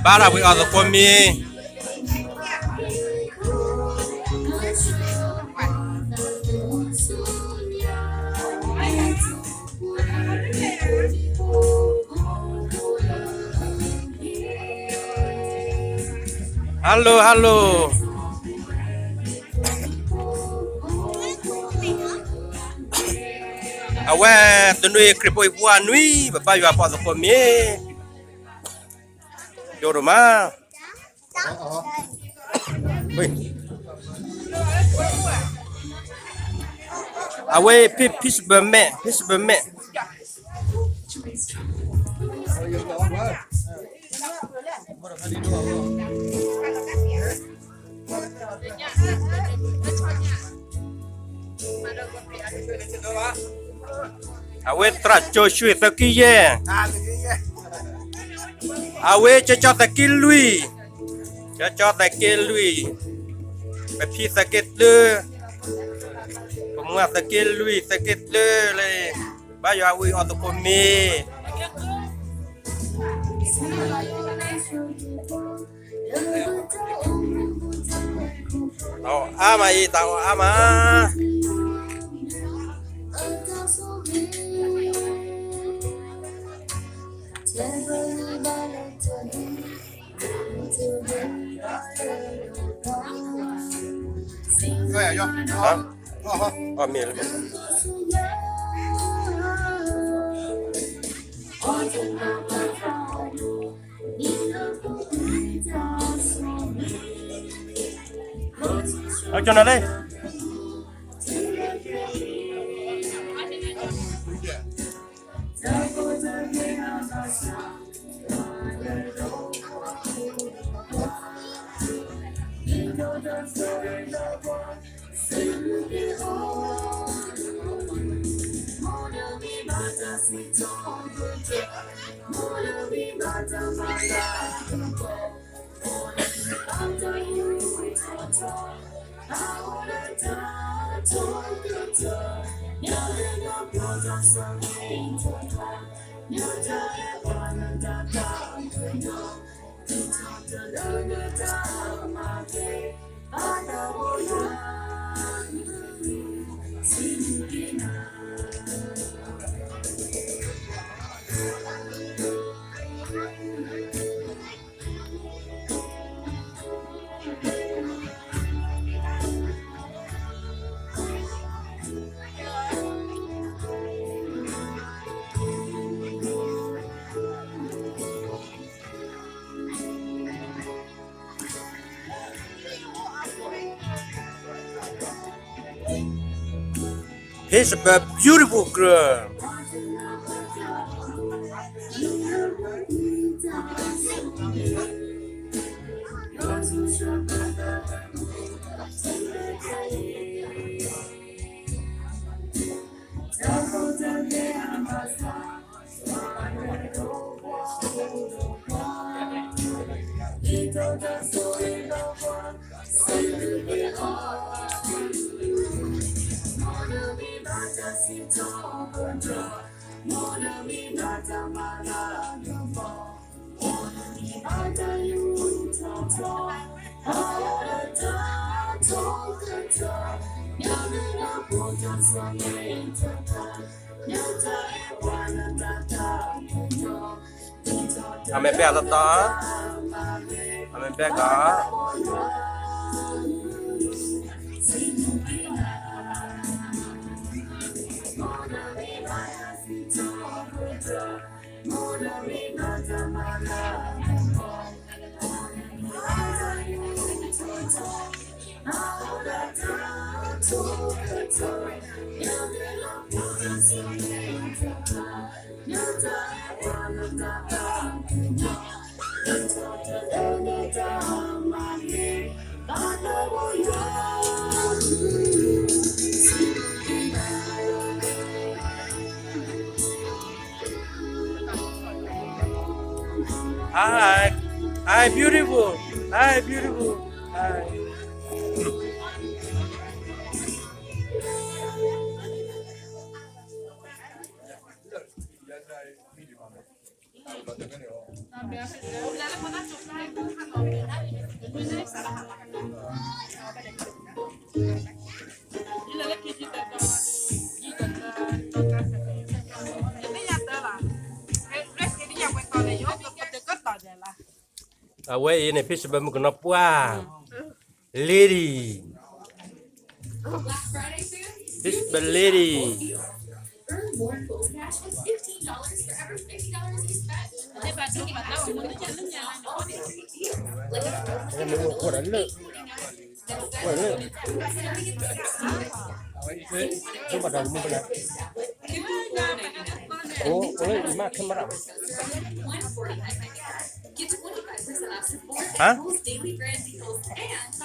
ဘၣ်တၢ်ဝံၤအီၣ်သကိးမ့ၤ. Hello hello. အဝဲတနွံခရံာ်ဖိအံၤပှၢ်နွံ ပဘါယွၤပှၤသကိးမ့ၢ် ယိဒိၣ်မး. အဝဲ Pittsburgh မဲ Pittsburgh မဲ အဝဲသရၣ်ကၠိၣ်ဆှံသၢက့ယဲၢ်, အဝဲကၠီကၠီသၢက့လွံၢ်, ကၠီကၠီသၢက့လွံၢ်, ပဖံသၢက့တၢ, ပမုၢ်သၢက့လွံၢ်သၢက့တၢလၢ ဘါယွၤဝံၤအီၣ်သကိးမ့ၤ. တၢ်အီၣ်အါမးအံၤ တၢ်အီၣ်အါမး. အီၣ်မ့ၤလၢ အကနၣ်လၢ He's a beautiful girl. Amen ဘဲၣ်အတတီ, Amen ဘဲၣ်ကီး. Hi, hi, beautiful. Hi, beautiful. Hi. အဝဲအံၤန့ၣ် ဖံစဘၢမုၣ်ကနီၤပှၢ် lady, fishbone lady. ဟါ